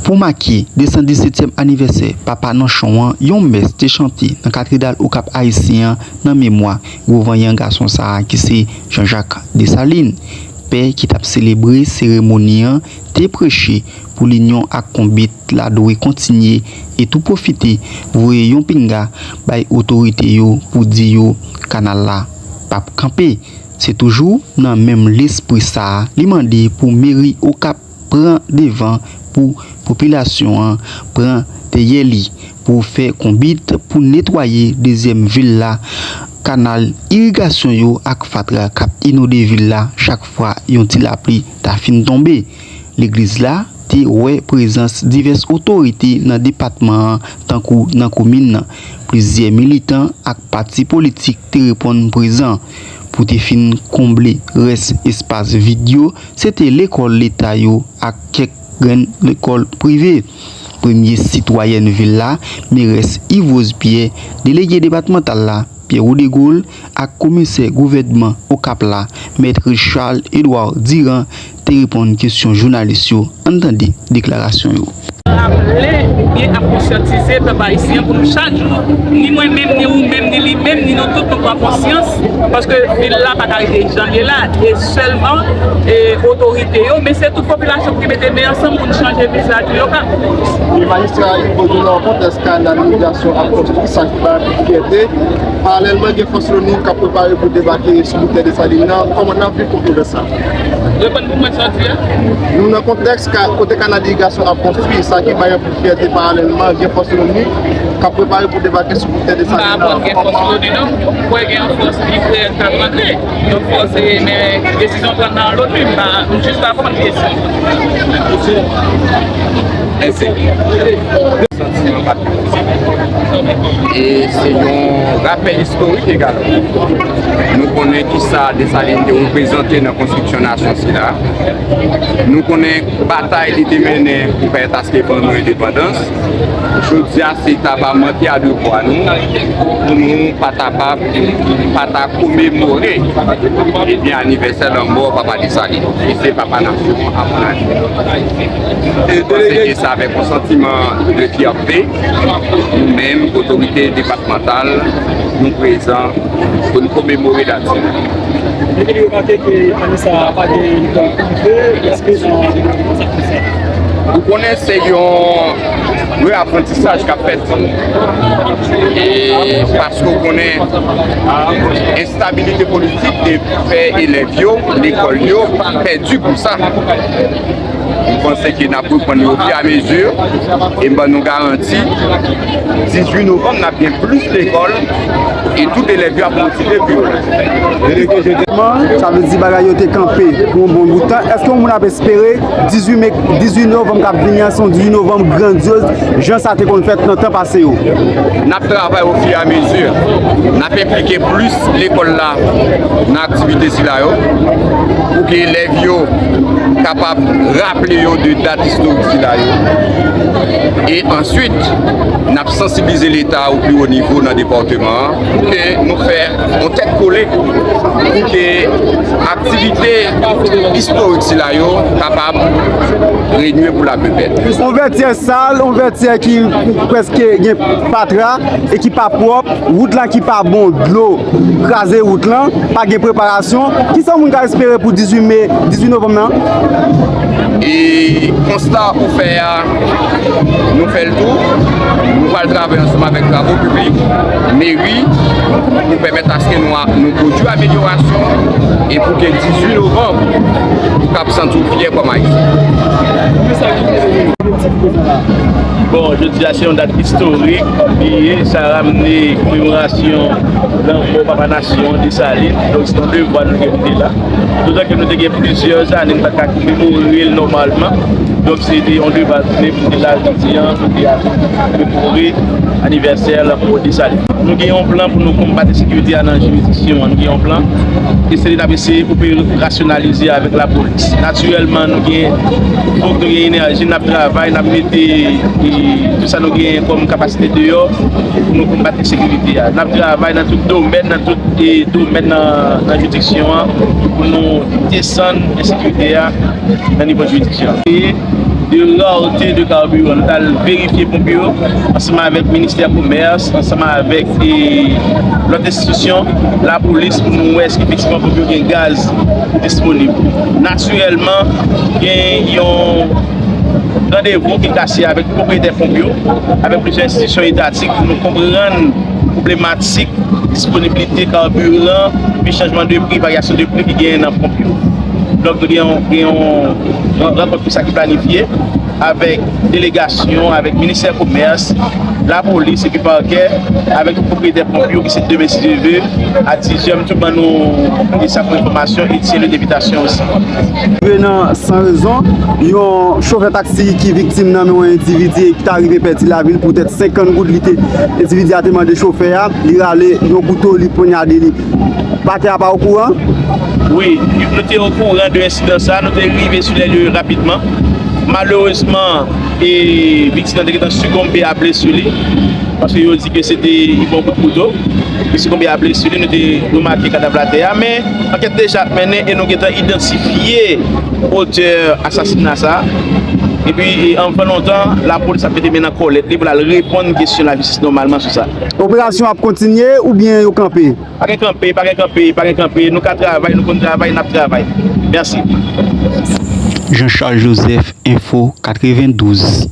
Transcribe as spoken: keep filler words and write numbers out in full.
Pou make de san disetyèm anivèsè Papa Nanchon an, yon mès te chante nan Katedral Okap Ayisyen an nan memwa gwo vanyan gason sa a ki se Jean-Jacques Dessalines. Pè ki t ap selebre seremoni an te preche pou linyon ak konbit la dwe kontinye e tou pwofite voye yon pinga bay otorite yo pou di yo kanal la p ap kanpe. Se toujou nan menm lespri sa a, li mande pou meri Okap pran devan pou popilasyon an pran dèyè li pou fè konbit pou netwaye dezyèm vil la, kanal irigasyon yo ak fatra k ap inonde vil la chak fwa yon ti lapli ta fin tonbe. Legliz la te wè prezans divès otorite nan depatman an, tankou nan komin nan. Plizyè militan ak pati politik te reponn prezan. Pou te fin konble rès espas vid yo, se te lekòl leta yo ak kèk grenn lekòl prive. Premye sitwayèn vil la, merès Yves Rose Pierre, delege depatmantal la, Pierrot Degaule, ak komisè gouvènman Okap la, mèt Richard Edouard Durand, te reponn kesyon jounalis yo. Ann tande deklarasyon yo. Raple byen ak konsyantize pèp ayisyen pou nou chak jou, ni mwen menm, ni ou menm, ni li menm, ni nou tout, nou pran konsyans, paske vil la pa ka rete jan l ye la, e sèlman e otorite yo, men se tout popilasyon ki mete men ansanm pou n chanje vizaj Okap. E majistra Yves Rose, nan kontèks kanal irigasyon ap konstwi, sa ki bay anpil fyète. Paralèlman, gen fòs Loni k ap prepare pou debake sou boutèy Desalin nan. Kòman n ap viv kontrovèrs sa? Reponn pou mwen sa w di a. Nou nan kontèks ka, kote kanal irigasyon ap konstwi, sa ki bay anpil fyète. Paralèlman, gen fòs Loni k ap prepare pou debake sou boutèy Desalin nan. M pa aprann gen fòs Loni non. M kwè gen yon fòs ki prè k ap rantre. Yon fòs, e, men desizyon pran nan Loni. M pa, m jis aprann kesyon. Mèsi. Santiman patriyòtik. E se yon rapèl istorik egalman. Nou konnen kisa Desalin te reprezante nan konstriksyon nasyon sila. Nou konnen batay li te mennen pou pèmèt aske ban nou endepandans. Jodi a, se ta pa manke a devwa nou pou nou pa ta pa, pa ta komemore, ebyen, anivèsè lanmò Papa Desalin, ki se papa nasyon an, a mon avi. Mwen panse ke se avèk yon santiman de fyète, nou menm, otorite depatmantal, nou prezan pou n komemore dat sa. Epi li remake ke ane sa a pa gen lekòl prive, èske se yon sa konsa? Ou konnen se yon reaprantisaj k ap fèt. E paske w konnen enstabilite politik te fè elèv yo, lekòl yo, pèdi kou sa. M panse ke n ap reprann li ofiramezi e m ban nou garanti, dizuit novanm, n ap gen plis lekòl e tout elèv yo ap motive pou yo la. Sa vle di bagay yo te kanpe pou yon bon bout tan. Èske yon moun ap espere dizuit me, dizuit novanm k ap vini an se yon dizuit novanm grandyoz, jan sa te konn fèt nan tan pase yo? N ap travay ofiramezi. N ap enplike plis lekòl la nan aktivite sila yo, pou ke elèv yo kapab raple yo de dat istorik sila yo. E answit, n ap sansibilize Leta o pli wo nivo nan depatman an, pou ke nou fè yon tèt kole, pou ke aktivite istorik sila yo kapab renye pou lapepèt. Yon vètyè sal, yon vètyè ki prèske gen fatra e ki pa pwòp, wout la ki pa bon, dlo kraze wout lan, pa gen preparasyon. Kisa yon moun ka espere pou dizuit me, dizuit novanm nan? E konsta ou fè a, nou fè l tou. Nou pral travay ansanm avèk Travo Piblik, meri, pou pèmèt aske nou a, nou pwodui amelyorasyon e pou ke dizuit novanm, ou kab santi w fyè kòm Ayisyen. Bon, jodi a se yon dat istorik li ye, sa ramne komemorasyon lanmò Papa Nasyon Desalin. Donk, se yon devwa nou gen pou te la. Dotan ke nou te gen plizyè ane, nou pa t ka komemore l nòmalman. Donk, se te yon devwa jounen pou nou te la jodi a, pou nou te komemore anivèsè lanmò Desalin. Nou gen yon plan pou nou konbat ensekirite a nan jiridiksyon an. Nou gen yon plan. E se li n ap eseye operasyonalize avèk lapolis. Natirèlman, nou gen fòk, nou gen enèji, n ap travay, n ap mete, e, tout sa nou gen kòm kapasite deyò pou nou konbat ensekirite a. N ap travay nan tout domèn, nan tout, e, domèn nan, nan jiridiksyon an pou nou desann ensekirite a nan nivo jiridiksyon an. E de rarete de kabiran. Nou t al verifye ponp yo ansanm avèk ministè komès, ansanm avèk, e, lòt enstitisyon, lapolis, pou nou wè si efektivman ponp yo gen gaz ki disponib. Natirèlman, gen yon randevou ki kase avèk pwopriyetè ponp yo, avèk plizyè enstitisyon etatik, pou nou konprann pwoblematik disponiblite kabiran, epi chanjman de pri, varyasyon de pri ki genyen nan ponp yo. Donk, nou gen yon, gen yon ran-, rankont konsa ki planifye avèk delegasyon, avèk ministè komès, lapolis epi pakè, avèk tout pwopriyetè ponp yo ki se demen si Dye vle, a diz è, m tou ban nou sa kòm enfòmasyon e se lye de envitasyon osi. Rive nan San Rezon, yon chofè taksi ki viktim nan men yon endividi ki ta rive pèdi lavi l poutèt senkant goud li te, endividi a te mande chofè a, li rale yon kouto, li ponyade li. Pakè a pa okouran? Wi, nou te okouran de ensidan sa, nou te rive sou lè lye rapidman. Malerezman, e viktim nan te gentan sikonbe a blesi li, paske yo di ke se te yon bon kout kouto. Li sikonbe a blesi li, nou te remake kadav la atè a, men ankèt deja ap mennen e nou gentan idantifye otè asasina sa. Epi, e, anvan lontan, lapolis ap mete men nan kòlèt li pou l al reponn kesyon lajistis nòmalman sou sa. Operasyon ap kontinye oubyen yo kanpe? Pa gen kanpe, pa gen kanpe, pa gen kanpe. Nou ka travay, nou konn travay, n ap travay. Mèsi. Jean Charles Joseph, Enfo katrevendouz.